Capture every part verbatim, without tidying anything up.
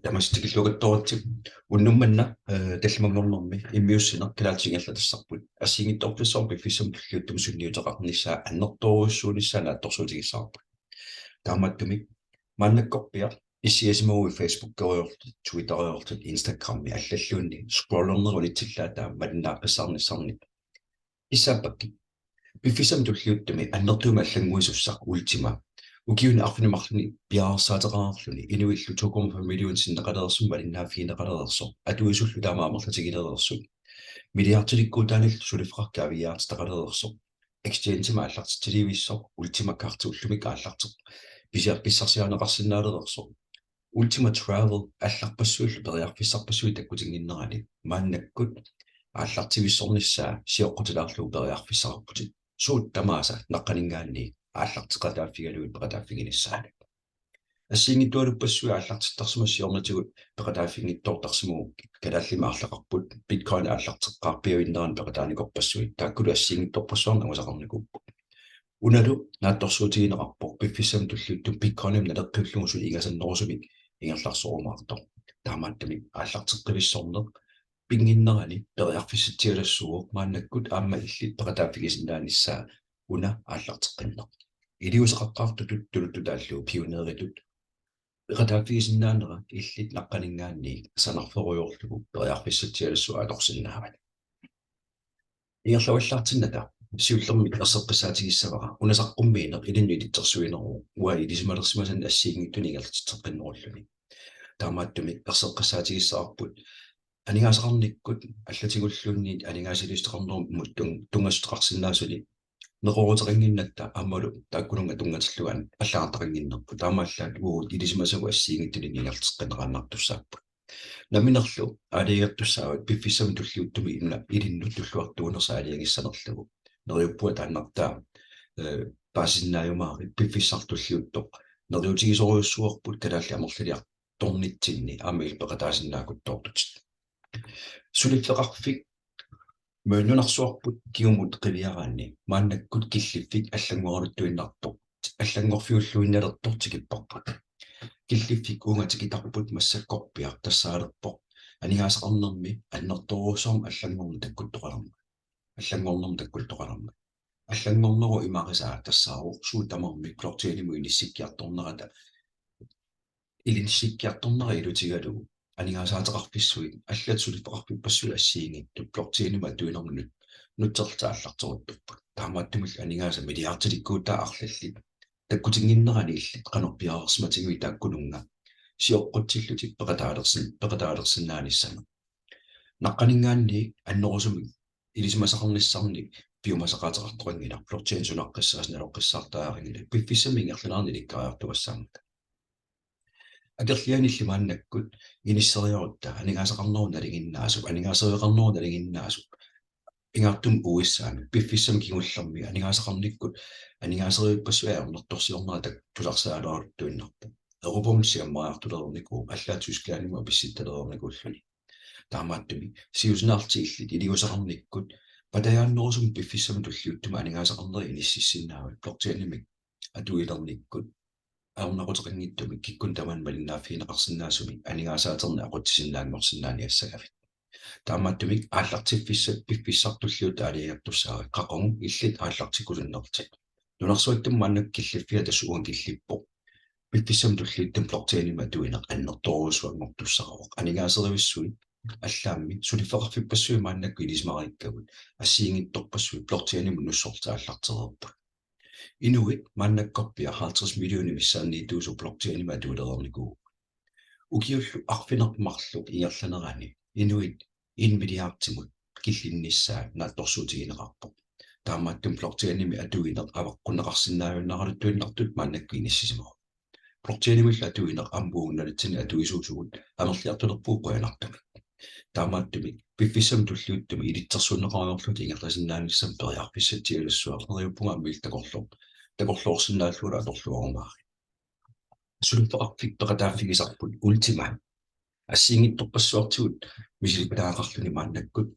Tamassi tikilluaritsi. Unnuk manna, eh, tallimanngornermi immiussineq kalaallisut ingerlatissavarput. Assigiinngitsorpassuarnik piffissami tulliuttumi sunniuteqarnissaa annertoorujussuunissaa naatsorsuutigissavarput. Taamaattumik maannakkorpiaq issiasimaguit Facebookeriarlutit, Twitteriarlutit, Instagrammi allalluunniit scrollernerit unitsillaat taama malinnaaqqissaarnissannik. Issaappakka. Piffissami tulliuttumi annertuumik allannguisussaq Ultima ukiuni arfineq-marlunni piareersaateqareerluni inuillu to komma fem millionit sinneqalereersut malinnaaffigineqalereersoq, atuisullu taama amerlatigilereersut, milliardilikkuutaanillu suliffeqarfik kaaviiaartitaqalereersoq, exchange-imik aallartitsilivissoq Ultima Card ullumikkut aallarteqqippoq, pisiar-, pissarsiarineqarsinnaalereersoq, Ultima Travel allarpassuillu periarfissarpassuit takkutinnginnerani maannakkut aallartivissornissaa sioqqutilaarlugu periarfissaqarputit, suut tamaasa naqqaninngaanniit aallarteqataaffigalugit peqataaffiginissaanut. Assigiinngitsualuppassuit aallartittarsimasut siornatigut peqataaffinngitsoortarsimagukkit, kalaallimik aarlaqarput Bitcoin aallarteqqaarpiavinnerani peqataanikorpassuit, taakkulu assigiinngitsorpassuarnik angusaqarnikuupput. Unalu naatsorsuutigineqarpoq piffissami tulliuttumi Bitcoinimik naleqqiullugu suli ingasannerusumik ingerlaarsorumaartoq. Taamaattumik aallarteqqivissorneq pinnginnerani periarfissatsialassuuvoq, maannakkut aamma illit peqataaffigisinnaanissaa una aallarteqqinneq. Iliuuseqaqqaartutut tuluttut taallugu pioneeritut peqataaffigisinnaanera illit naqqaninngaanniit sanarferujoorlugu periarfissatsialassuaq atorsinnaavat. Ingerlavallaartinnata siullermik erseqqissaatigissavara una saqqummiineq ilinnut ilitsersuineruvoq uanga ilisimalersimasannik assigiinngitsunik ingerlatitseqqinnerulluni. Taamaattumik erseqqissaatigissavarput aningaasaqarnikkut allatigulluunniit aningaasaliissuteqarnermut tun-, tunngassuteqarsinnaasuni neqerooruteqannginnatta aammalu taakkununnga tunngatillugu allagartaqannginnerput. Taamaallaat uagut ilisimasagut assigiinngitsunik ingerlateqqinneqaannartussaapput. Namminerlu aalajangertussaavat piffissami tulliuttumi una ilinnut tulluartuunersoq aalajangissanerlugu. Neriuppunga taannartaa, eh, paasisinnaajumaarput piffissaq tulliuttoq. Neriuutigisorujussuuarput kalaallit amerlaliartornitsinni aamma illit peqataasinnaakutsoortutit. Suliffeqarfik Mø-, nunarsuarput kingumut qiviaraanni maannakkut killiffik allanngoraluttuinnartoq, allanngorfiulluinnalertoq tikipparput. Killiffik uunga tikitarput massakkorpiaq tassaalerpoq aningaasaqarnermi annertoorujussuarmik allanngorneq takkuttoqalermat. Allanngornermut takkuttoqalermat. Allanngornerup imarisaa tassaavoq suut tamarmik blockchainimut inissikkiartornerata ilinsikkiartornera ilutigalugu aningaasaateqarfissuit allat suliffeqarfippassuit assigiinngitsut blockchainimik atuinermut nutserlutik aallarteruttorput. Taamaattumillu aningaasat milliardilikkuutaat arlallit takkutinnginnerani illit qanoq piareersimatigivit taakkununnga sioqqutsillutit peqataalersin-, peqataalersinnaanissamut. Naqqaninngaanniit annerusumik ilisimasaqarnissannik piumasaqaateqartoqanngilaq, blockchain sunaqqissaarsi naloqqissaartariaqanngilaq, piffissami ingerlanerani ilikkariartuassaammata. Akerlianilli maannakkut inisseriarutta aningaasaqarnerup nalinginnaasup, aningaaseriveqarnerup nalinginnaasup pingaartumik uissaanut piffissami kingullermi aningaasaqarnikkut aningaaserivippassuit ajornartorsiornerat tusarsaaleruuttuinnarpoq. Europamut siammariartulereernikuuvoq, allaat Tysklandimut apissittalereernikuulluni. Taamaattumik siusinaarlutit illit iliuuseqarnikkut patajaannerusumik piffissami tulliuttumi aningaasaqarnerit inississinnaavat blockchainimik atuilernikkut ajornaquteqanngitsumik kikkunnit tamanit malinnaaffigineqarsinnaasumik aningaasaatinnik aqutsisinnaanngorsinnaaniassagavit. Taamaattumik aallartiffissat piffissaq tulliuttoq aalajangertussaavat, qaqugu illit aallartikkusunnerlutit. Nunarsuattumi maannakkut killiffia tassa uunga killippoq. Piffissami tulliuttumi blockchainimik atuineq annertoorujussuanngortussaavoq. Aningaaserivissuit allaammi suliffeqarfippassuit maannakkut ilisimarikkagut assigiinngitsorpassuit blockchainimut nussorlutik aallartereerput. Inuit maannakkorpiaq halvtreds millionit missaanniittuusut blockchainimik atuilereernikuuvugut. Ukiullu arfineq-marluk ingerlanerani inuit en milliardimut killinnissaat naatsorsuutigineqarpoq. Taamaattumik blockchainimik atuineq avaqqunneqarsinnaajunnaaraluttuinnartut maannakkut inissisimavoq. Blockchainimillu atuineq aamma uagut nunatsinni atuisuusugut amerliartulerpugut qujanartumik. Taamaattumik piffissami tulliuttumi ilitsersuunneqareerluta ingerlasinnaanissamut periarfissatsialassuaq, neriuppunga aamma illit takorloo-, takorloorsinnaallugulu atorluarumaarit. Suliffeqarfik peqataaffigisarput Ultima assigiinngitsorpassuartigut misilittagaqarluni maannakkut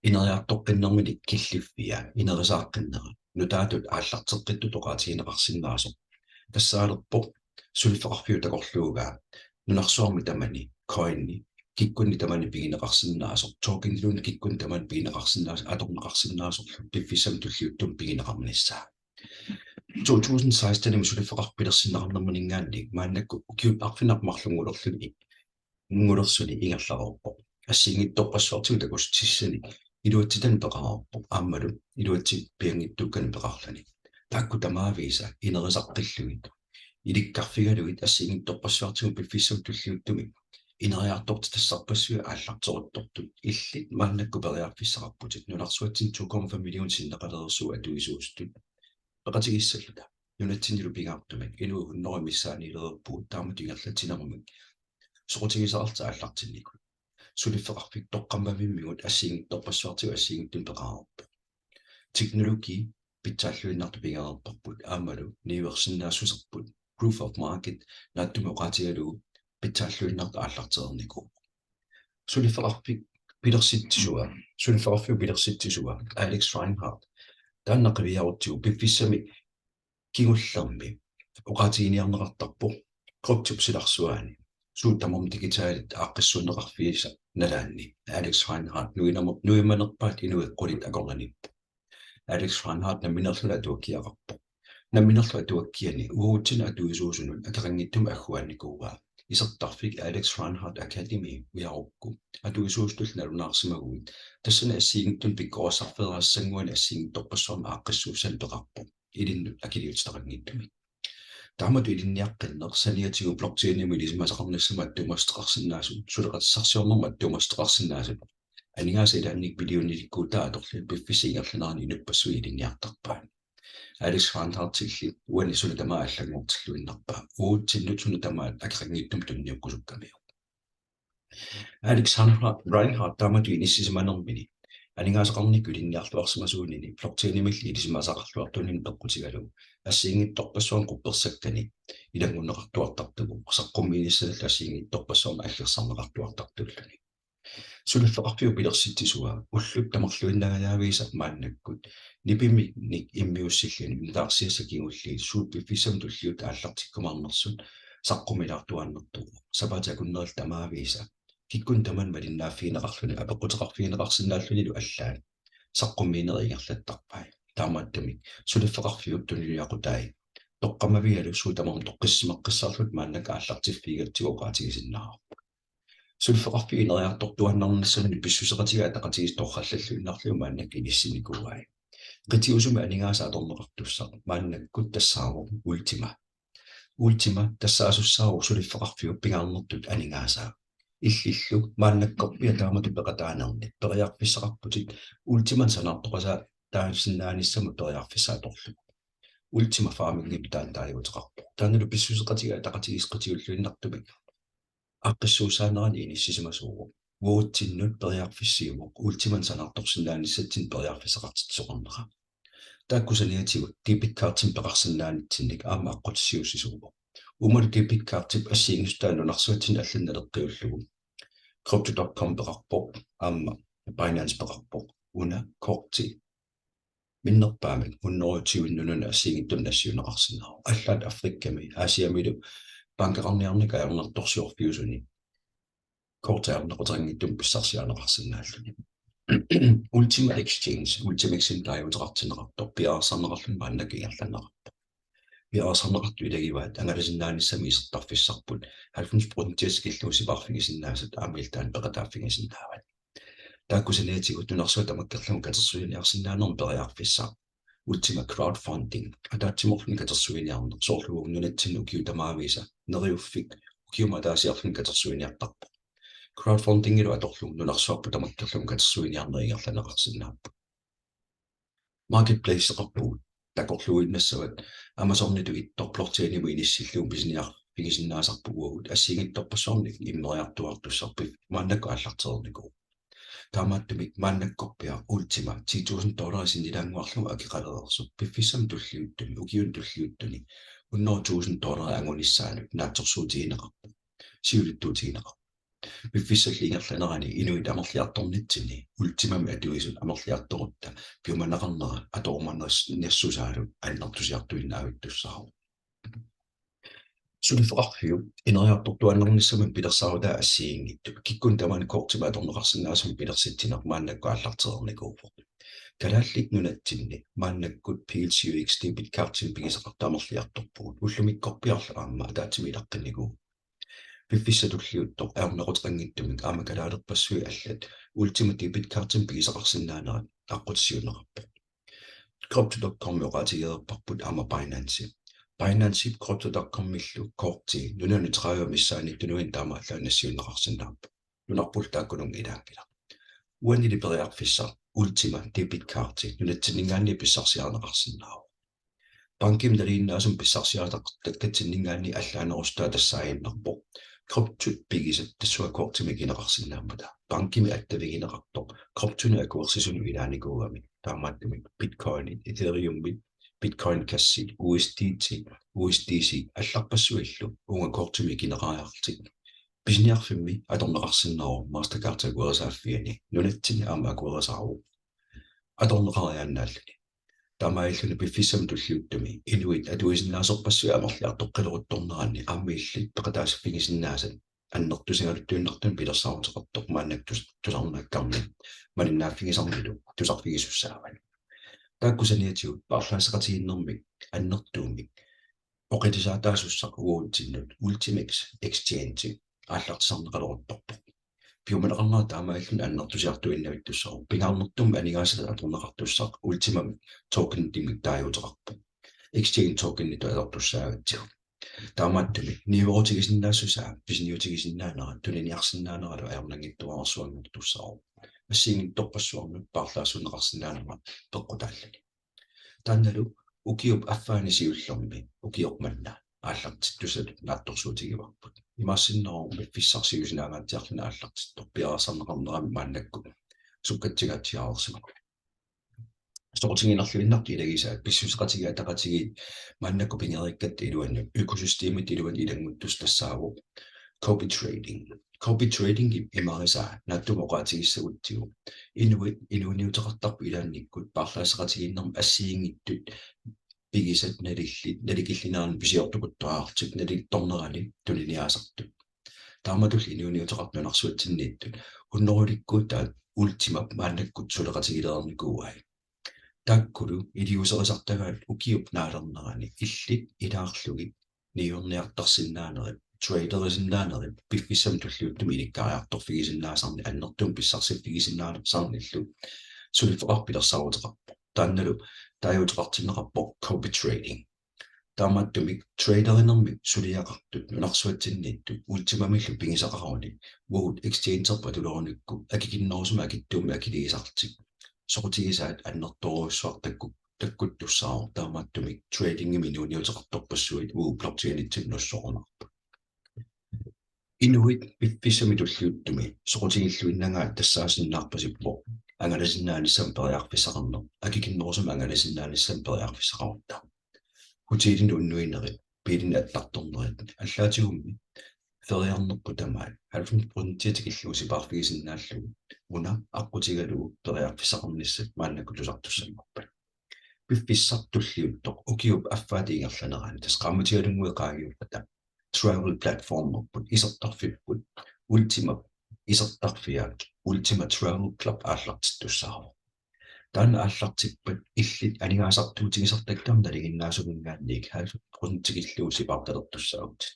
ineriartoqqinnerminik killiffia inerisaaqqinneq nutaatut aallarteqqittutut oqaatigineqarsinnaasoq tassaalerpoq suliffeqarfiup takorluugaa nunarsuarmi tamani coini kikkunni tamani pigineqarsinnaasoq, tokeniluunniit kikkunni tamani pigineqarsinnaasoq, atorneqarsinnaasorlu piffissami tulliuttumi pigineqarnissaa. To tusind seksten-imi suliffeqarfik pilersinneqarnerminngaanniit maannakkut ukiut arfineq-marlunngulerluni, ngulersuni ingerlareerpoq. Assigiinngitsorpassuartigut takussutissani iluatsitanik peqareerpoq, aammalu iluatsit pianngitsuukkanik peqarluni. Taakku tamaavisa inerisaqqillugit, ilikkarfigalugit assigiinngitsorpassuartigut piffissami tulliuttumi ineriartortitassarpassuit aallarteruttortut, illit maannakkut periarfissaqarputit, nunarsuatsinni to komma fem million sinneqalereersugut atuisuusutut, peqatigissalluta. Nunatsinnilu pingaartumik inuit hundrede missaaniilereerpugut taamatut ingerlatsinermik soqutigisaqarluta aallartinnikuuvugut. Suliffeqarfik toqqammavimmigut assigiinngitsorpassuartigut assigiinngitsunik peqareerpoq. Teknologi pitsaalluinnartut pigereerparput aammalu niuersinnaassuserput, proof of market, naatsumik oqaatigalugu pitsaalluinnartut aallartereernikuuvoq. Suliffeqarfik pilersitsisua, suliffeqarfiup pilersitsisua Alex Reinhardt, taanna qiviarutsigu piffissami kingullermi oqaatiginiarneqartarpoq kryptop silarsuaani suut tamarmik digitalit aaqqissuunneqarfiisa nalaanni. Alex Reinhardt nuimaner-, nuimanerpaat inuit qulit akornanniippoq. Alex Reinhardt nammineerluni atuakkiaqarpoq. Nammineerluni atuakkiani uagutsinnut atuisuusunut akeqanngitsumik agguaannikuuaa. Isertarfik Alex Reinhardt Academy ujarukku atuisuusutullu nalunaarsimaguit, tassani assigiinngitsunik pikkorissarfeerissannguanik assigiinngitsorpassuarnik aaqqissuussanik peqarpoq ilinnut akiliutitaqanngitsumik. Taamatut ilinniaqqinneq saniatigut blockchainimut ilisimasaqarnissamut attuumassuteqarsinnaasut, suleqatissarsiornermut attuumassuteqarsinnaasut, aningaasat ilaannik millionilikkuutaat atorlugit piffissap ingerlanerani inuppassuit ilinniartarpaat. Alex Reinhardtilli uani suna tamaat allanngortilluinnarpaa. Uagutsinnut suna tamaat akeqanngitsumik tunniukkusukkamiuk. Alex Reinhardt taamatut inissisimanermini aningaasaqarnikkut ilinniarluarsimasuunini blockchainimilli ilisimasaqarluartuunini peqqutigalugu assigiinngitsorpassuarnik quppersakkani ilanngunneqartuartartugut, saqqummiinissaanullu assigiinngitsorpassuarnik aggersarneqartuartartuulluni. Suliffeqarfiup pilersitsisua ullut tamarluinnangajaviisa maannakkut nipiminik immiussilluni nutaarsiassat kingulliit suut piffissami tulliuttumi aallartikkumaarnersut saqqummilaartuaannartuuvoq. Sapaatip akunnerilli tamaavisa kikkunnit tamanit malinnaaffigineqarluni apeqquteqarfigineqarsinnaallunilu allaat saqqummiinerit ingerlattarpai. Taamaattumik suliffeqarfiup tunuliaqutai toqqammavigalu suut tamarmik toqqissisimaqqissaarlutik maannakkut aallartiffigigatsigu oqaatigisinnaavarput. Suliffeqarfiup ineriartortuaannarnissamini pissuseqatigiit ataqatigiissut torrallalluinnarlugit maannakkut inissinnikuuai. Qitiusumik aningaasat atorneqartussaq maannakkut tassaavoq Ultima. Ultima tassaasussaavoq suliffeqarfiup pingaarnertut aningaasaa. Illillu maannakkorpiaq taamatut peqataanernit periarfissaqarputit Ultimanik sanaartoqasaa taasinnaanissamut periarfissaq atorlugu. Ultima Farmingimik taanna taaguuteqarpoq. Taannalu pissuseqatigiit ataqatigiissut qitiulluinnartumik aaqqissuussaanerani inissisimasuuvoq. Uagutsinnut periarfissiivoq Ultimanik sanaartorsinnaanissatsinnut periarfissaqartitsisoqarnera. Taakku saniatigut debit cardimik peqarsinnaanitsinnik aamma aqqutissiuussisuuvoq. Uumalu debit cardip assigiinngissutaa nunarsuatsinni allani naleqqiullugu crypto dot com peqarpoq, aamma Binance peqarpoq. Una korti minnerpaamik hundrede og tyve nunani assigiinngitsunik nassiunneqarsinnaavoq. Allaat Afrikami Asiamilu bankeqarniarneq ajornartorsiorfiusuni korti ajornaquteqanngitsumik pissarsiarineqarsinnaalluni. Ultima Exchange, Ultima Exchange taaguuteqartinneqartoq piareersarneqarluni maannakkut ingerlanneqarpoq. Piareersarneqartut ilagivaat angalasinnaanissamut isertarfissarput halvfems procent tikillugu sipaarfigisinnaasat aamma illit taanna peqataaffigisinnaavat. Taakku saniatigut nunarsuaq tamakkerlugu katersuiniarsinnaanermut periarfissaq Ultima Crowdfunding ataatsimoorluni katersuiniarneq, soorlu uagut nunatsinni ukiut tamaavisa Neriuffik ukiumut ataasiarluni katersuiniartarpoq. Crowdfundingilu atorlugu nunarsuarput tamakkerlugu katersuiniarneq ingerlanneqarsinnaapput. Marketplaceqarpugut, takorluuinnassavat Amazonitut ittoq blockchainimut inissillugu pisiniarfigisinnaasarput uagut assigiinngitsorpassuarnik immeriartuaartussarput maannakkut aallartereernikuuvoq. Taamaattumik maannakkorpiaq Ultima ti tusind dollarit sinnilaannguarlugu akeqalereersoq piffissami tulliuttumi, ukiuni tulliuttuni hundrede tusind dollarit angunissaanut naatsorsuutigineqarpoq, siulittuutigineqarpoq. Piffissalli ingerlanerani inuit amerliartornitsinni Ultimamik atuisut amerliartorutta piumaneqarnera atorumanernis-, -nersusaalu annertusiartuinnaavittussaavoq. Suliffeqarfiup ineriartortuaannarnissamut pilersaarutaa assigiinngitsut. Kikkunnit tamanit kortimik atorneqarsinnaasumik pilersitsineq maannakkut aallartereernikuuvoq. Kalaallit Nunatsinni maannakkut P L C U X debit cardimik pigisaqartut amerliartorpugut. Ullumikkorpiarlu aamma ataatsimik ilaqqinnikuuvoq. Piffissaq tulliuttoq ajornaquteqanngitsumik aamma kalaalerpassuit allat Ultima debit cardimik pigisaqarsinnaanerat aqqutissiuunneqarpoq. Crypto dot com oqaatigereerparput aamma Binance. Binance crypto dot com-illu korti nunanut tredive missaanniittunuin taamaallaat nassiunneqarsinnaapput. Nunarpullu taakkununnga ilaanngilaq. Uanili periarfissaq Ultima debit cardi nunatsinninngaanniit pissarsiarineqarsinnaavoq. Bankimi nalinginnaasumik pissarsiaritakkatsinninngaanniit allaanerussutaa tassaaginnarpoq cryptot pigisat tassunga kortimik ikineqarsinnaammata. Bankimi attavigineqartoq cryptonit akuersisunut ilaanikuugami. Taamaattumik Bitcoinit, Ethereumit, Bitcoin Cash-it, U S D T, U S D C allarpassuillu uunga kortimik ikineqariarlutik. Pisiniarfimmi atorneqarsinnaavoq Mastercard akuerisaaffiani. Nunatsinni aamma akuerisaavoq atorneqariaannaalluni. Taamaalilluni piffissami tulliuttumi inuit atuisinnaasorpassuit amerliartoqqileruttorneranni aamma illit peqataasiffigisinnaasat annertusigaluttuinnartumik pilersaaruteqartoq maannakkut tus-, tusarnaakkarneq malinnaaffigisarnilu tusarfigisussaavat. Taakku saniatigut paarlaasseqatigiinnermik annertuumik oqilisaataasussaq uagutsinnut Ultimex Exchange aallartisarneqaleruttorpoq. Piumaneqarnera taamaalilluni annertusiartuinnavittussaavoq. Pingaarnertumik aningaasat atorneqartussaq Ultima tokenimik taaguuteqarpoq. Exchange tokenitut atortussaagatsigu. Taamaattumik niuerutigisinnaassusaa pisiniutigisinnaanera tuniniarsinnaaneralu ajornanngitsuararsuanngortussaavoq. Assigiinngitsorpassuarnut paarlaassuunneqarsinnaanera peqqutaalluni. Taannalu ukiup affaani siullermi ukioq manna aallartittusatut naatsorsuutigivarput. Imaassinnaavoq piffissaq siusinaangaatsiarluni aallartittoq piareersarneqarnerami maannakkut sukkatsigaatsiareersimapput. Soqutiginarluinnartut ilagisaat pissuseqatigiit ataqatigiit maannakkut pigereerikkatta iluannut økosystemit iluanni ilannguttussaq tassaavoq copy trading. Copy trading imarisaa naatsumik oqaatigissagutsigu. Inuit inuuniuteqartarput ilaannikkut paarlaasseqatigiinnermi assigiinngitsut pigisat nalillit, nalikillinerani pisiortukuttuarartik, nalittornerani tuniniaasartut. Taamatulli inuuniuteqartut nunarsuatsinniittut hunnorulikkuutaat Ultimap maannakkut suleqatigilereernikuuai. Taakkulu iliuuserisartagaat ukiup naalernerani illit ilaarlugit niuerniartarsinnaanerit, traderisinnaanerit, piffissami tulliuttumi ilikkariartorfigisinnaasannik annertuumik pissarsiffigisinnaasannillu suliffeqarfik pilersaaruteqarpoq. Taannalu taaguuteqartinneqarpoq copy trading. Taamaattumik traderinermik suliaqartut nunarsuatsinniittut Ultimamillu pigisaqarunik uagut exchangerput atulerunikku akikinnerusumik akitsuummik akiliisarlutik. Soqutigisaat annertoorujussuaq takku-, takkuttussaavoq, taamaattumik tradingimik inuuniuteqartorpassuit uagut blockchainitsinnut nussorumaarput. Inuit piffissami tulliuttumi soqutigilluinnagaat tassaasinnaarpasippoq angalasinnaanissamut periarfissaqarneq, akikinnerusumik angalasinnaanissamut periarfissaqarutta. Hotelini unnuinerit, biilinik attartornerit, allaatigummi feriarnerput tamaat halvfems procent tikillugu sipaarfigisinnaallugu una aqqutigalugu periarfissaqarnissat maannakkut tusartussanngorpat. Piffissaq tulliuttoq ukiup affaata ingerlanerani, tassa qaammatialunnguit qaangiuppata, travel platformerput isertarfipput Ultima isertarfiat Ultima Travel Club aallartittussaavoq. Taanna aallartippat illit aningaasartuutigisartakkamik nalinginnaasuminngaanniit halvfems procent tikillugu sipaartalertussaavutit.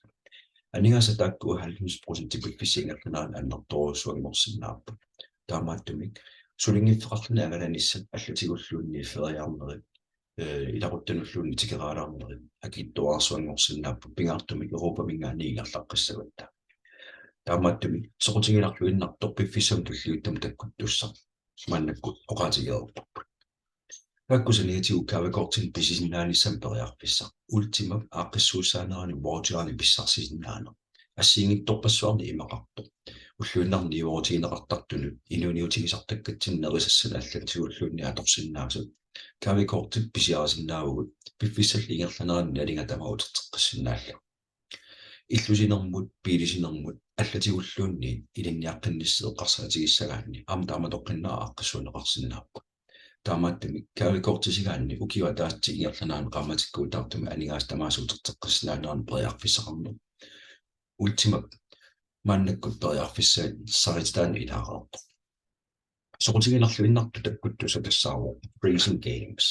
Aningaasat taakku halvfems procent piffissap ingerlanerani annertoorujussuanngorsinnaapput. Taamaattumik sulinngiffeqarluni angalanissat allatigulluunniit feriarnerit, eh, ilaquttanulluunniit tikeraalaarnerit akitsuararsuanngorsinnaapput, pingaartumik Europaminngaanniit ingerlaqqissagatta. Taamaattumik soqutiginarluinnartoq piffissami tulliuttumi takkuttussaq maannakkut oqaatigereerparput. Taakku saniatigut gavekortinik pisisinnaanissamut periarfissaq, Ultimap aaqqissuussaanerani voucherinik pissarsisinnaaneq, assigiinngitsorpassuarnik imaqartoq, ulluinnarni niuerutigineqartartunut inuuniutigisartakkatsinnut nerisassanik allatigulluunniit atorsinnaasut, gavekortit pisiarisinnaavugut piffissalli ingerlanerani nalinga tamaat uterteqqissinnaallugu. Illusinermut, biilisinermut allatigulluunniit ilinniaqqinnissaa eqqarsaatigissagaanni aamma taamatoqqinnaaq aaqqissuunneqarsinnaapput. Taamaattumik gavekortisigaanni ukiup ataatsip ingerlanerani qaammatikkuutaartumik aningaasat tamaasa uterteqqissinnaanerannik periarfissaqarneq Ultimap maannakkut periarfissaatitaanut ilaareerpoq. Soqutiginarluinnartut takkuttussat tassaavoq Freezing Games.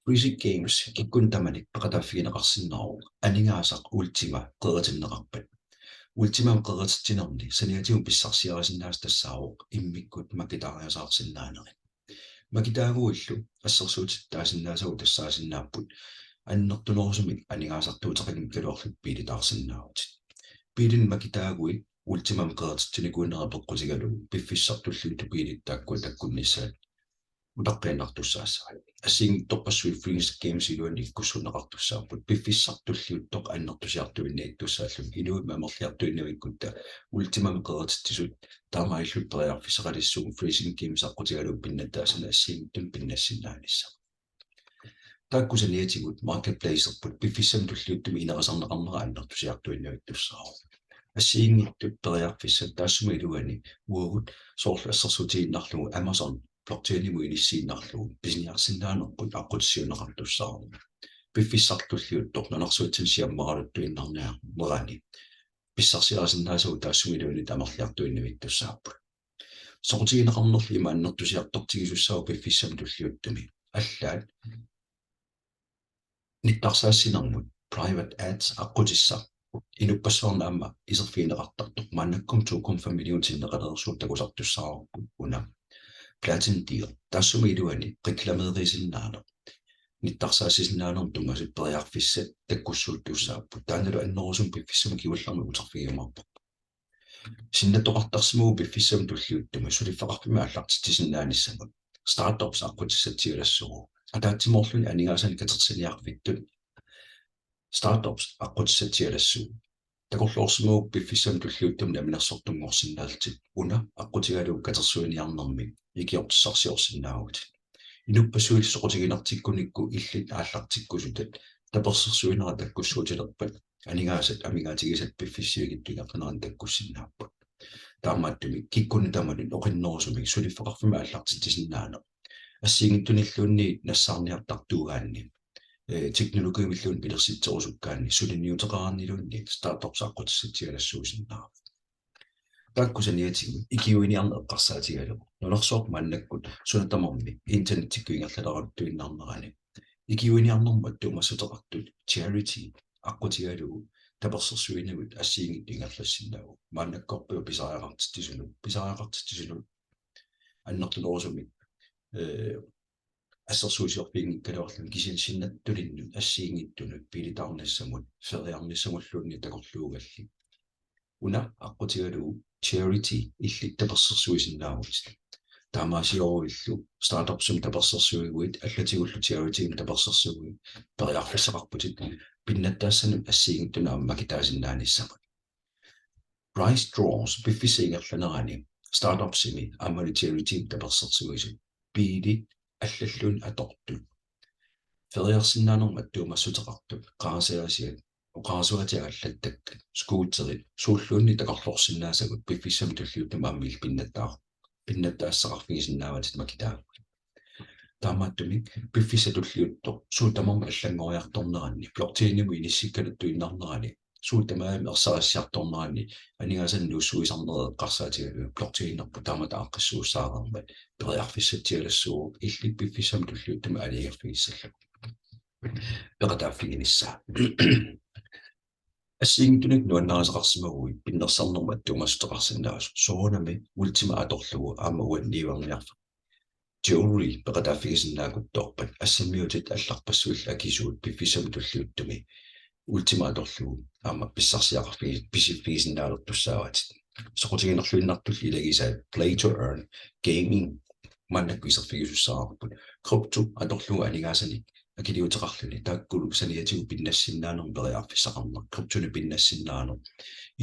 Freezing Games kikkunnit tamanit peqataaffigineqarsinnaavoq aningaasaq Ultima qeritinneqarpat. Ultimamik qerititsinerni saniatigut pissarsiarisinnaasat tassaavoq immikkut makitaariasaarsinnaanerit. Makitaaguillu assersuutitut taasinnaasagut tassaasinnaapput annertunerusumik aningaasartuuteqanngikkaluarlutit biilitaarsinnaavutit. Biilinik makitaaguit Ultimamik qerititsinikuunerat peqqutigalugu piffissami tulliuttumi biilit taakkua takkunnissaat utaqqiinnartussaassavat. Assigiinngitsorpassuit Freezing Games iluanni ikkussuunneqartussaapput. Piffissaq tulliuttoq annertusiartuinnavittussaalluni. Inuit amerliartuinnavikkutta Ultimamik qerititsisut taamaalillutik periarfissaqalissuunga Freezing Games aqqutigalugu pinnattaassanik assigiinngitsunik pinnassinnaanissamut. Taakku saniatigut marketplacerput piffissami tulliuttumi inerisarneqarnera annertusiartuinnavittussaavoq. Assigiinngitsut periarfissat taassuma iluani uagut soorlu assersuutigiinnarlugu Amazon blockchainimut inissiinnarlugu pisiniarsinnaanerput aqqutissiuunneqartussaavoq. Piffissaq tulliuttoq nunarsuatsinni siammaraluttuinnarniarnerani pissarsiarisinnaasagut taassuma iluanni amerliartuinnavittussaapput. Soqutigineqarnerli ima annertusiartortigisussaavoq piffissami tulliuttumi. Allaat nittarsaassinermut private ads aqqutissaq inuppassuarnut aamma iserfigineqartartoq maannakkut to komma fem millionit sinneqalereersugut takusartussaavarput una Platin Deal. Taassuma iluani reklameerisinnaaneq nittarsaassisinnaanermut tunngasut periarfissat takkussuuttussaapput. Taannalu annerusumik piffissami kingullermi uterfigiumaarparput. Sinnattoqartarsimavugut piffissami tulliuttumi suliffeqarfimmik aallartitsisinnaanissamut startups aqqutissatsialassuugut. Ataatsimoorluni aningaasanik katersiniarfittut startups aqqutissatsialassuugut. Takorloorsimavugut piffissami tulliuttumi namminersortunngorsinnaallutit una aqqutigalugu katersuiniarnermik ikiortissarsiorsinnaavutit. Inuppassuillu soqutiginartikkunikku illit aallartikkusutat tapersersuinera takkussuutilerpat aningaasat amigaatigisatit piffissap sivikitsup ingerlanerani takkussinnaapput. Taamaattumik kikkunnit tamanit oqinnerusumik suliffeqarfimmik aallartitsisinnaaneq assigiinngitsunilluunniit nassaarniartartuugaanni, eh, teknologiimilluunniit pilersitserusukkaanni suliniuteqaraanniluunniit startups aqqutissatsialassuusinnaavoq. Taakku saniatigut ikiuiniarneq eqqarsaatigalugu nunarsuaq maannakkut suna tamarmi internettikkut ingerlaleraluttuinnarnerani ikiuiniarnermut attuumassuteqartut charity aqqutigalugu tapersersuinigut assigiinngitsut ingerlassinnaavugut. Maannakkorpiaq pisariaqartitsisunut, pisariaqartitsisunut annertunerusumik, eh, assersuusiorfiginngikkaluarluni kisianni sinnattulinnut assigiinngitsunut biilitaarnissamut feriarnissamulluunniit takorluugallit. Una aqqutigalugu charity illit tapersersuisinnaavutit. Taamaasioruillu startupsimik tapersersuiguit allatigullu charitymik tapersersuiguit periarfissaqarputit pinnattaassanut assigiinngitsunut aamma makitaasinnaanissamut. Prize draws piffissap ingerlanerani startupsimi aammalu charitymik tapersersuisut biilit allalluunniit atortut feriarsinnaanermut attuumassuteqartut qarasaasiat oqarasuaatiagallattak skuuterit suulluunniit takorloorsinnaasagut piffissami tulliuttumi aamma illit pinnattaar-, pinnattaassaqarfigisinnaavatit makitaaguit. Taamaattumik piffissaq tulliuttoq suut tamarmik allanngoriartorneranni blockchainimut inissikkaluttuinnarnerani suut tamarmik ersarissiartorneranni aningaasanik nuussuisarnerit eqqarsaatigalugit blockchainerput taamatut aaqqissuussaareermat periarfissatsialassuuvoq illit piffissami tulliuttumi aalajangerfigissallugu peqataaffiginissaa. Assigiinngitsunik nuannarisaqarsimaguit pinnersarnermut attuumassuteqarsinnaasoq soorunami Ultima atorlugu aamma uani niuerniarfik Jewelry peqataaffigisinnaaguttorpat assammiutit allarpassuillu akisuut piffissami tulliuttumi Ultima atorlugu aamma pissarsiaqarfigi-, pisiffigisinnaalertussaavatit. Soqutiginarluinnartullu ilagisaat play to earn gaming maannakkut iserfigisussaavarput. Krypto atorlugu aningaasanik akiliuteqarluni taakkulu saniatigut pinnassinnaanermut periarfissaqarneq, kryptonik pinnassinnaaneq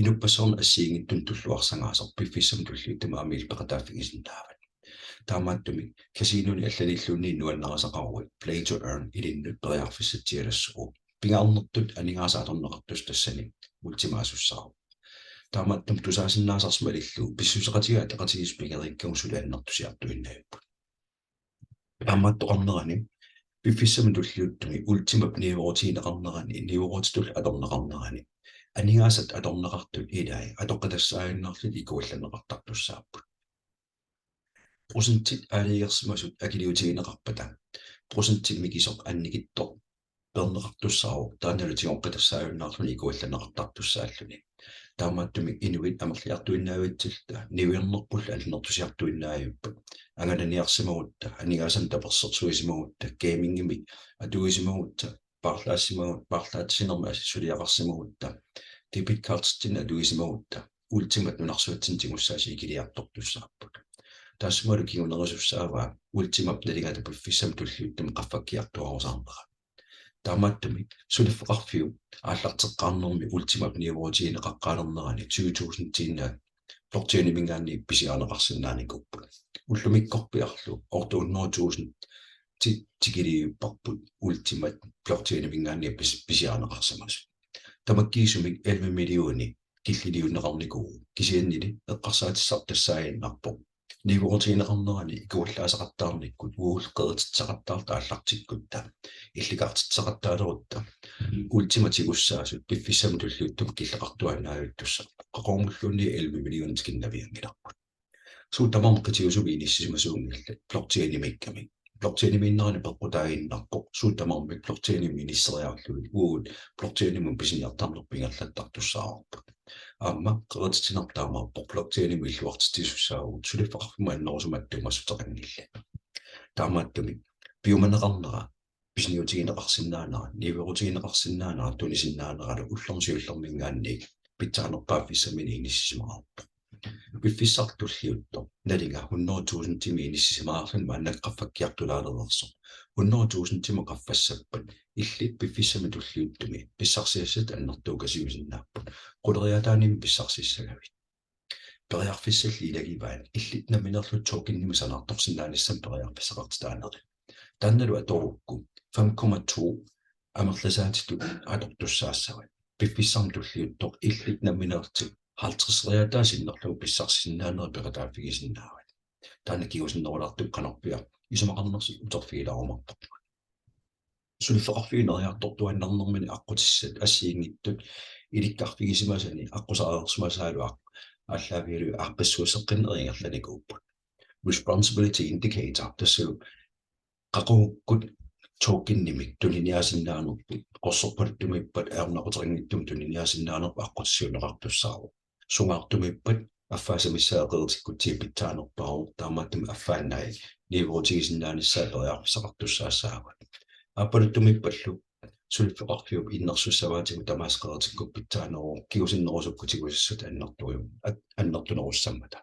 inuppassuarnit assigiinngitsunut tulluarsagaasoq piffissami tulliuttumi aamma illit peqataaffigisinnaavat. Taamaattumik kasinuni allanilluunniit nuannarisaqaruit play to earn ilinnut periarfissatsialassuuvoq. Pingaarnertut aningaasat atorneqartussat tassani Ultimaasussaavoq. Taamaattumik tusaasinnaasarsi malillugu pissuseqatigiit ataqatigiissut pigeriikkagut suli annertusiartuinnavipput. Taamaattoqarnerani piffissami tulliuttumi Ultimap niuerutigineqarnerani, niuerutitullu atorneqarnerani, aningaasat atorneqartut ilai atoqqitassaaginnarlutik ikuallanneqartartussaapput. Procentit aalajangersimasut akiliutigineqarpata, procenti mikisoq annikitsoq peerneqartussaavoq, taannalu tigoqqitassaaginnarluni ikuallanneqartartussaalluni. Taamaattumik inuit amerliartuinnaavitsilluta niuernerpullu annertusiartuinnaavippat. Angalaniarsimagutta, aningaasanik tapersersuisimagutta, gamingimik atuisimagutta, paarlaassimagu-, paarlaassinermik suliaqarsimagutta, debit carditsinnik atuisimagutta, Ultimat nunarsuatsinni tigussaasut ikiliartortussaapput. Taassumalu kingunerisussaavaa Ultimap nalingata piffissami tulliuttumi qaffakkiartuaarusaarnera. Taamaattumik suliffeqarfiup aallarteqqaarnermi Ultimap niuerutigineqaqqaalernerani tyve tusindiinnaat blockchainiminngaanniit pisiarineqarsinnaanikuupput. Ullumikkorpiarlu otte hundrede tusind ti-, tikiliipparput Ultimat blockchainiminngaanniit pis-, pisiarineqarsimasut. Tamakkiisumik elleve millioner killiliunneqarnikuuvoq, kisiannili eqqarsaatissarput tassaaginnarpoq niuerutigineqarnerani ikuallaasaqattaarnikkut uagullu qerititseqattaartut aallartikkutta, illikartitseqattaalerutta, Ultimat tigussaasut piffissami tulliuttumi killeqartuaannaavittussaapput. Qaqugumulluunniit elleve millioner tikinnavianngilarput. Suut tamarmik qitiusumik inissisimasuunngillat blockchainimiikkamik. Blockchainimiinnerani peqqutaaginnarpoq, suut tamarmik blockchainimik inisseriarlugit uagut blockchainimut pisiniartarnerput ingerlattartussaavarput. Aamma qerititsinerput taamaappoq, blockchainimik illuartitsisussaavugut, suliffeqarfimmut annerusumik attuumassuteqanngillat. Taamaattumik piumaneqarnera, pisiniutigineqarsinnaanera, niuerutigineqarsinnaanera, tunisinnaanerallu ullormi siullerminngaanniit pitsaanerpaaffissaminnik inissisimavoq. Piffissaq tulliuttoq nalinga hundrede tusindimik inissisimaarluni maannakkut qaffakkiartulaalereersoq. Hundrede tusindimut qaffassappat illit piffissami tulliuttumi pissarsiassat annertuukasiusinnaapput. Quleriaataanimi pissarsissagavit? Periarfissalli ilagivaat illit nammineerlutit tokenimik sanaartorsinnaanissamut periarfissaqartitaanerit. Taannalu atorukku fem komma to amerlisaatitut atortussaassavat. Piffissami tulliuttumi illit nammineerlutit halvtredseriaataa sinnerlugu pissarsisinnaanerit peqataaffigisinnaavat. Taanna kingusinnerulaartukkut qanorpiaq isumaqarnersoq uterfigilaarumaarparput. Suliffeqarfiup ineriartortuaannarnermini aqqutissat assigiinngitsut ilikkarfigisimasani aqqusaareersimasaalu aq-, aallaavigalugu aaqqissuusseqqinneq ingerlanikuupput. Responsibility indicator, tassalu qaqugukkut tokenimik tuniniaasinnaanerput, qorsorpaluttumiippat ajornaquteqanngitsumik tuniniaasinnaanerput aqqutissiuunneqartussaavoq. Sungaartumiippat affaasa missaa qeritikkutsigu pitsaanerpaavoq, taamaattumik affaannai niuerutigisinnaanissaat periarfissaqartussaassaagut. Aappaluttumiippallu suliffeqarfiup innersuussavaatigut tamaasa qeritikkukkit pitsaaneruvoq, kingusinnerusukkut tigusassat annertuju-, at-, annertunerussammata.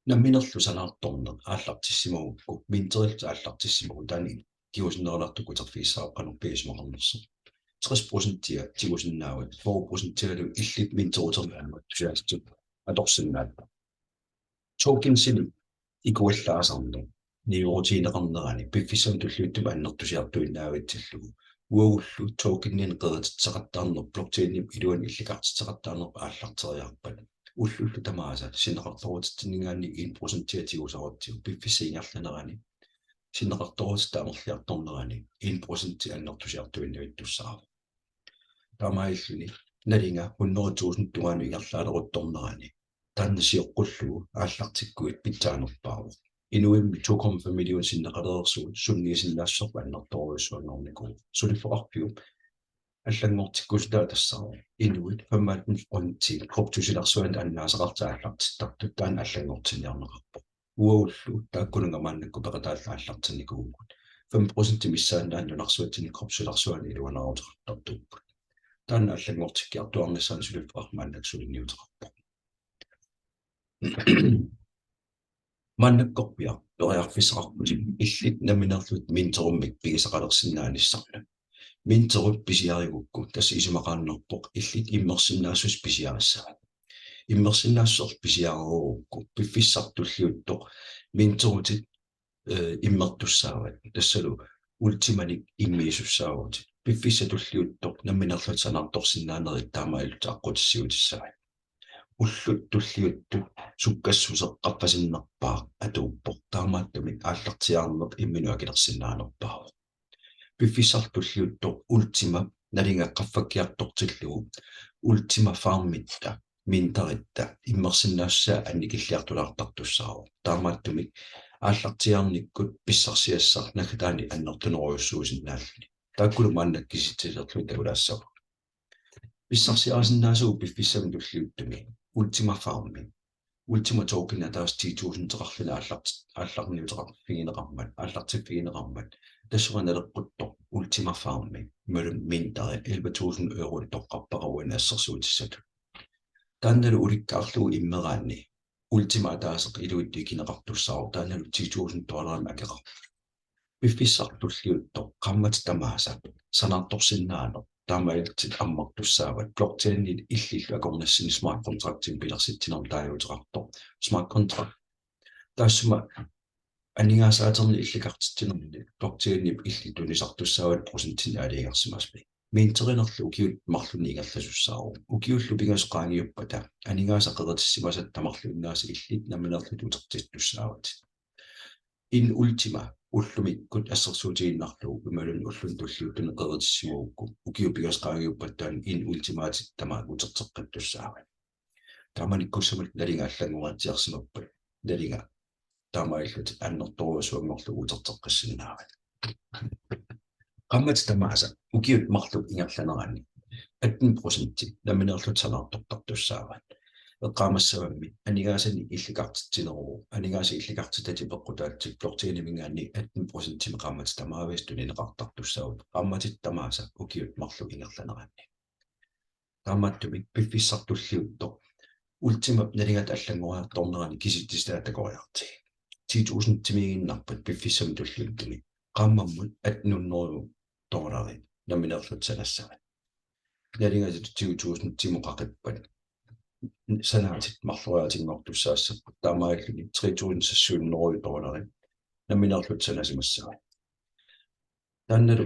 Nammineerlutit sanaartorneq aallartissimagukku, minterillutit aallartissimagukku, taanna kingusinnerulaartukkut uterfigissavarput qanorpiaq isumaqarnersoq. Tres procentia tigusinnaavat, fyrre procentialu illit minteruterneq aamma tusiassut atorsinnaavat. Tokensinik ikuallaasarneq niuerutigineqarnerani piffissami tulliuttumi annertusiartuinnaavitsillugu, uagullu tokeninik qerititseqattaarneq blockchainip iluani illikartitseqattaarnerput aallarteriarpat, ullullu tamaasa sinneqartoorutitsinninngaanniit en procentia tigusarutsigu, piffissap ingerlanerani sinneqartoorutitta amerliartornerani en procenti annertusiartuinnavittussaavoq. Taamaalilluni nalinga hundrede tusind tungaanut ingerlaaleruttornerani taanna sioqqullugu aallartikkuit pitsaanerpaavoq. Inuimmi to komma fem million sinneqalereersugut sunniisinnaassuserput annertoorujussuanngornikuuvoq. Suliffeqarfiup allanngortikkusutaa tassaavoq inuit femoghalvfems procent kryptosilarsuanut annaasaqarlutik aallartittartut, taanna allanngortinniarneqarpoq. Uagullu taakkununnga maannakkut peqataalluta aallartinnikuuvugut. Fem procent missaannaanut nunarsuatsinni kryptosilarsuanut iluanaaruteqartartuupput. Taanna allanngortikkiartuaarnissaanut suliffeqarfik maannakkut suliniuteqarpoq. Maannakkorpiaq periarfissaqarputit illit nammineerlutit minterimmik pigisaqalersinnaanissannut. Minterit pisiarigukku tassa isumaqaannarpoq illit immersinnaassuseq pisiarissavat. Immersinnaassuserlu pisiarereerukku piffissaq tulliuttoq minteritit, eh, immertussaavat. Tassalu Ultimanik immiisussaavutit. Piffissaq tulliuttoq nammineerlutit sanaartorsinnaanerit taamaalillutit aqqutissiuutissavat. ullut tulliuttut sukkassuseq qaffasinnerpaaq atuuppoq. Taamaattumik aallartiaarneq imminut akilersinnaanerpaavoq. Piffissaq tulliuttoq Ultima nalinga qaffakkiartortillugu Ultima Farmitta minteritta immersinnaassusaa annikilliartulaartartussaavoq. Taamaattumik aallartiaarnikkut pissarsiassaq naggataani annertunerujussuusinnaalluni. Taakkulu maanna kisitsiserlugit takulaassavagut. Pissarsiarisinnaasugut piffissami tulliuttumi Ultima Farmi, Ultima Token ataaseq ti tusindeqarluni aallart-, aallarniuteqarfigineqarmat, aallartiffigineqarmat, tassunga naleqquttoq Ultima Farmi imaluunniit minteri elleve tusind euro toqqarpara uani assersuutissatut. Taannalu ulikkaarlugu immeraanni Ultima ataaseq iluitsoq ikineqartussaavoq, taannalu ti tusind dollarimik akeqarpoq. Piffissaq tulliuttoq qaammatit tamaasa sanaartorsinnaaneq taamaalillutit ammartussaavat, blockchainit illillu akornassinni smart contractimik pilersitsinermik taaguuteqartoq. Smart contract taassuma aningaasaatinnik illikartitsinermini blockchainip illit tunisartussaavat, procentinnik aalajangersimasumik. Minterinerlu ukiut marlunni ingerlasussaavoq. Ukiullu pingasut qaangiuppata aningaasat qeritissimasatit tamarluinnaasa illit nammineerlutit utertittussaavatit. In Ultima ullumikkut assersuutigiinnarlugu imaluunniit ulluni tulliuttuni qeritissimagukku ukiut pingasut qaangiuppata taanna In Ultimaatit tamaat uterteqqittussaavat. Taamanikkussamut nalinga allanngoriartiarsimappat nalinga taamaalillutit annertoorujussuanngorlugu uterteqqissinnaavat. Qaammatit tamaasa ukiut marluk ingerlaneranni atten procenti nammineerlutit sanaartortartussaavat. Eqqaamassavammi aningaasanik illikartitsineruvoq, aningaasat illikartitatit peqqutaatsit blockchainiminngaanniit atten procentimik qaammatit tamaviisa tunineqartartussaapput qaammatit tamaasa ukiut marluk ingerlaneranni. Taamaattumik piffissaq tulliuttoq Ultimap nalingata allanngoriartornerani kisitsisitaa takoriartigit. Ti tusindimiiginnarpat piffissami tulliuttumi qaammammut atten hundrede dollarit nammineerlutit sanassavat. Nalinga tyve tusindimut qaqippat sanaatit marloriaatinngortussaassapput, taamaalilluni tre tusind seks hundrede dollarit nammineerlutit sanasimassavat. Taannalu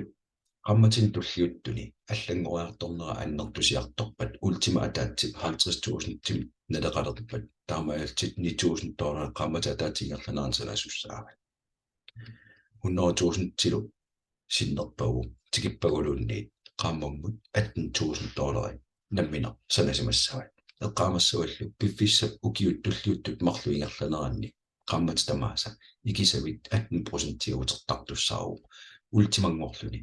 qaammatini tulliuttuni allanngoriartornera annertusiartorpat Ultima ataatsip halvtreds tusindimik naleqalerpat, taamaalillutit ni tusind dollarit qaammatip ataatsip ingerlanerani sanasussaavat. Hundrede tusindilu sinnerpagu tikippaguluunniit qaammammut atten tusind dollarit nammineq sanasimassavat. Eqqaamassavallu piffissap ukiut tulliuttut marluk ingerlaneranni qaammatit tamaasa ikisavit atten procenti utertartussaavoq Ultimanngorluni.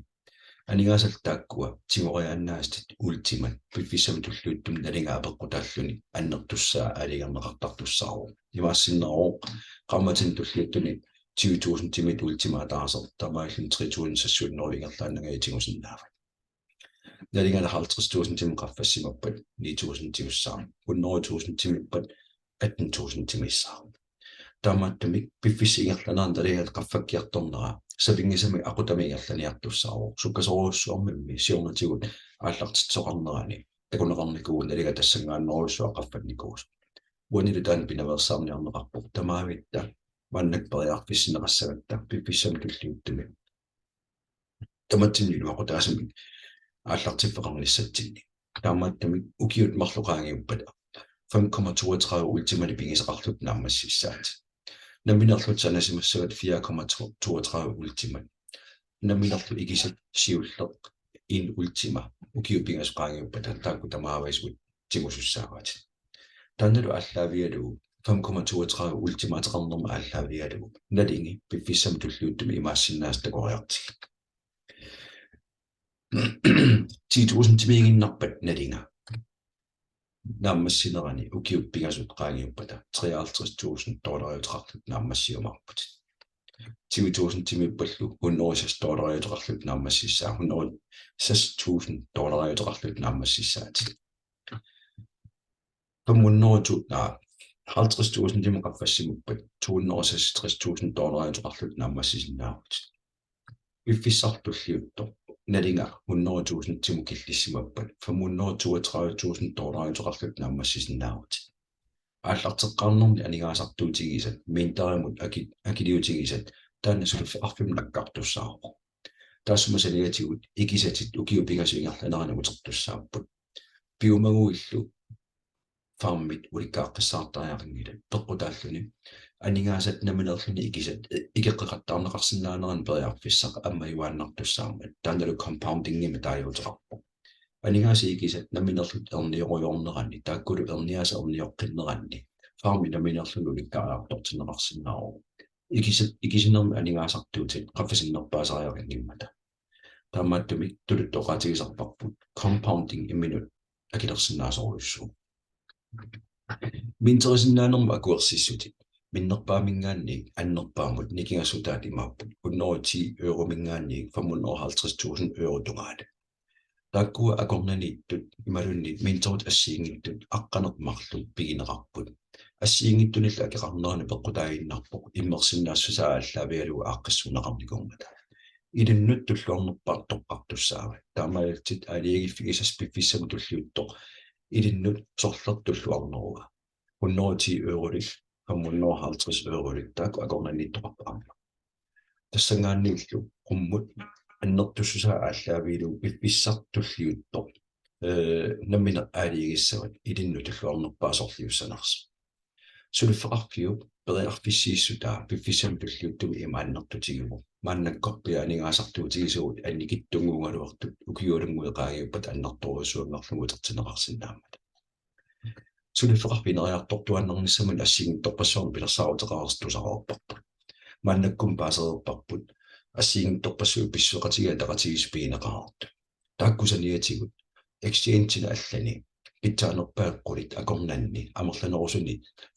Aningaasallu taakkua tigoriaannaasatit Ultimat piffissami tulliuttumi nalinga apeqqutaalluni annertussaa aalajangerneqartartussaavoq. Imaassinnaavoq qaammatini tulliuttuni tyve tusindimiit Ultima ataaseq taamaalilluni tre tusind seks hundrede ingerlaannangajaat tigusinnaavat. Nalingata halvtreds tusindimut qaffassimappat ni tusind tigussaaq. Hundrede tusindimiippat atten tusindimiissaaq. Taamaattumik piffissap ingerlanerani nalingata qaffakkiartornera sapinngisamik aqutamik ingerlaniartussaavoq. Sukkasoorujussuarmimmi siornatigut aallartitsisoqarnerani takuneqarnikuuvoq nalinga tassanngaannerujussuaq qaffannikuusoq. Uanilu taanna pinaveersaarniarneqarpoq. Tamavitta maannakkut periarfissinneqassagatta piffissami tulliuttumi tamatsinnut iluaqutaasumik aallartiffeqarnissatsinnik. Taamaattumik ukiut marluk qaangiuppata fem komma toogtredive Ultimanik pigisaqarlutit naammassissaatit. Nammineerlutit sanasimassavat fire komma toogtredive Ultimat. Nammineerlutit ikisat siulleq En Ultima ukiut pingasut qaangiuppata taakku tamaviisa tigusussaavatit. Taannalu aallaavigalugu fem komma toogtredive Ultimaateqarnermut aallaavigalugu nalingi piffissami tulliuttumi imaassinnaasut takoriartigit. Ti tusindimiiginnarpat nalinga naammassinerani ukiut pingasut qaangiuppata treoghalvtreds tusind dollariuteqarlutit naammassiumaarputit. Tyve tusindimiippallu hundrede og seks dollariuteqarlutit naammassissaa, hundrede og seks tusind dollariuteqarlutit naammassissaatit. Fem hundrede tusind, nej, halvtreds tusindimut qaffassimappat to hundrede og seksogtres tusind dollariuteqarlutit naammassisinnaavutit. Piffissaq tulliuttoq nalinga hundrede tusindimut killissimappat fem hundrede toogtredive tusind dollariuteqarlutit naammassisinnaavutit. Aallarteqqaarnerni aningaasartuutigisat, minterimut aki-, akiliutigisat, taanna suliffeqarfimmut nakkartussaavoq. Taassuma saniatigut ikisatit ukiut pingasut ingerlaneranni utertussaapput. Piumaguillu farmit ulikkaaqqissaartariaqanngilat. Peqqutaalluni aningaasat nammineerluni ikisat ikeqqeqattaarneqarsinnaaneranni periarfissaq ammajuaannartussaammat. Taannalu compoundingimik taaguuteqarpoq. Aningaasat ikisat nammineerlutik erniorujorneranni, taakkulu erniaasa ernioqqinneranni, farmi nammineerluni ulikkaariartortinneqarsinnaavoq. Ikisat, ikisinermi aningaasartuutit qaffasinnerpaasariaqanngimmata. Taamaattumik tuluttut oqaatigisarparput compounding imminut akilersinnaasorujussuuvoq. Minterisinnaanermut akuersissutit. Minnerpaaminngaanniit annerpaamut nikingassutaat imaapput hundrede og ti eurominngaanniit femhundrede og halvtreds tusind euro tungaanut. Taakkua akornanniittut imaluunniit minterit assigiinngitsut aqqaneq-marluk pigineqarput. Assigiinngitsunillu akeqarnerani peqqutaaginnarpoq immersinnaassusaa aallaavigalugu aaqqissuunneqarnikuummata. Ilinnut tulluarnerpaaq toqqartussaavat. Taamaalillutit aalajangiiffigisassat piffissami tulliuttumi ilinnut sorleq tulluarneruvoq. Hundrede og ti eurolik, femhundrede og halvtreds eurolik, taakku akornanniittoqarput aamma. Tassanngaanniillu qummut annertussusaa aallaavigalugu piffissaq tulliuttoq, eh, nammineq aalajangissavat ilinnut tulluarnerpaaq sorliussanersoq. Suliffeqarfiup periarfissiissutaa piffissami tulliuttumi ima annertutigivoq. Maannakkorpiaq aningaasartuutigisavut annikitsunnguugaluartut ukiualunnguit qaangiuppata annertoorujussuanngorlugit utertinneqarsinnaammata. Suliffeqarfik ineriartortuaannarnissamut assigiinngitsorpassuarnik pilersaaruteqareersut tusareerparput. Maannakkut paasereerparput assigiinngitsorpassuit pissuseqatigiit ataqatigiissut pigineqareersut. Taakku saniatigut exchange-ini allani pitsaanerpaat qulit akornanni amerlanerusuni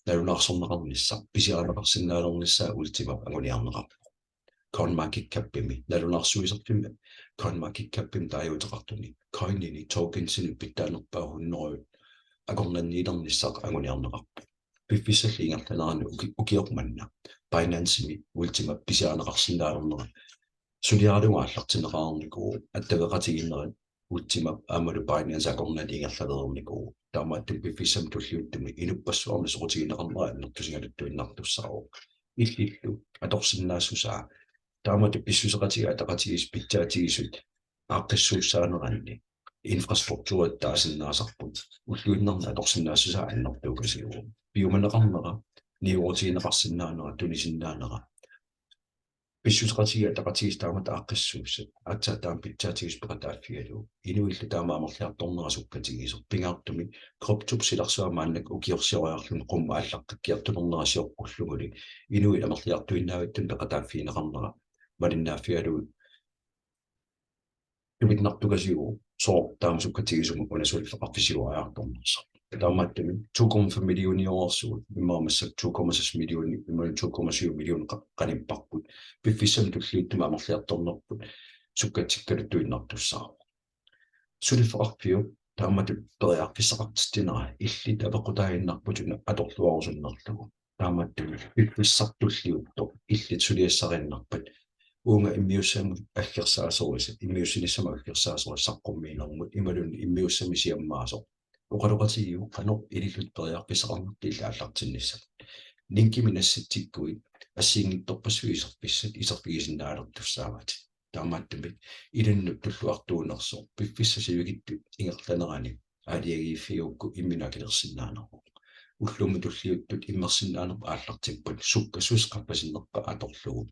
nalunaarsorneqarnissaq pisiarineqarsinnaalernissaa Ultimap anguniarneqarpoq. CoinMarketCapimi, nalunaarsuisarfimmi CoinMarketCapimi taaguuteqartuni, coinini, tokensinik pitsaanerpaat hundrede akornanniilernissaq anguniarneqarpoq. Piffissalli ingerlanerani uki-, ukioq manna Binancemi Ultima pisiarineqarsinnaalernera suliaralugu aallartinneqareernikuuvoq, attaveqatigiinnerit Ultimap aammalu Binance akornanni ingerlalereernikuuvoq. Taamaattumik piffissami tulliuttumi inuppassuarnit soqutigineqarnera annertusigaluttuinnartussaavoq. Illillu atorsinnaassusaa taamatut pissuseqatigiit ataqatigiissut pitsaatigisut aaqqissuussaaneranni infrastrukturit taasinnaasarput ulluinnarni atorsinnaassusaa annertuukasiuvoq. Piumaneqarnera, niuerutigineqarsinnaanera, tunisinnaanera, pissuseqatigiit ataqatigiissut taamatut aaqqissuussat aatsaat taama pitsaatigisut peqataaffigalugu inuillu taama amerliartornera sukkatigisoq. Pingaartumik kryptop silarsua maannakkut ukiorsioriarluni qummut aallaqqikkiartulernerani sioqqullugulu inuit amerliartuinnaavittunik peqataaffigineqarnera malinnaaffigalugu tupinnartukasiuvoq sooq taama sukkatigisumik una suliffeqarfik siuariartornersoq. Taamaattumik to komma fem millioniuvoq, immaqa massakkut to komma seks millioni, immaqa to komma syv millioni qa-, qanipparput. Piffissami tulliuttumi amerliartornerput sukkatsikkaluttuinnartussaavoq. Suliffeqarfiup taamatut periarfissaqartitsinera illit apeqqutaaginnarput una atorluarusunnerlugu. Taamaattumik piffissaq tulliuttoq illit suliassariinnarpat uunga immiussamut aggersaasorisat, immiussinissamut aggersaasorisat saqqummiinermut imaluunniit immiussamik siammaasoq oqaloqatigiuk qanoq ilillutit periarfissaqarnertit illit aallartinnissamut. Linkimik nassitsikkuit assigiinngitsorpassuit iserfissat iserfigisinnaalertussaavatit. Taamaattumik ilinnut tulluartuunersoq piffissap sivikitsup ingerlanerani aalajangiiffigigukku imminut akilersinnaaneruvoq. Ullummi tulliuttut immersinnaanerput aallartippat sukkassuseq qaffasinnerpaaq atorlugu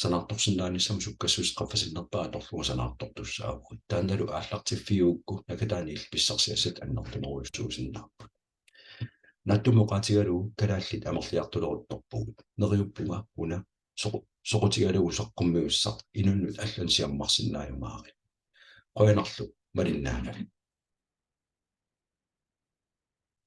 sanaartorsinnaanissamut sukkassuseq qaffasinnerpaaq atorlugu sanaartortussaavugut. Taannalu aallartiffigigukku nakataani illit pissarsiassat annertunerujussuusinnaapput. Naatsumik oqaatigalugu kalaallit amerliartuleruttorpugut. Neriuppunga una soqu-, soqutigalugu saqqummiussaq inunnut allanut siammarsinnaajumaarit. Qujanarlu malinnaagavit.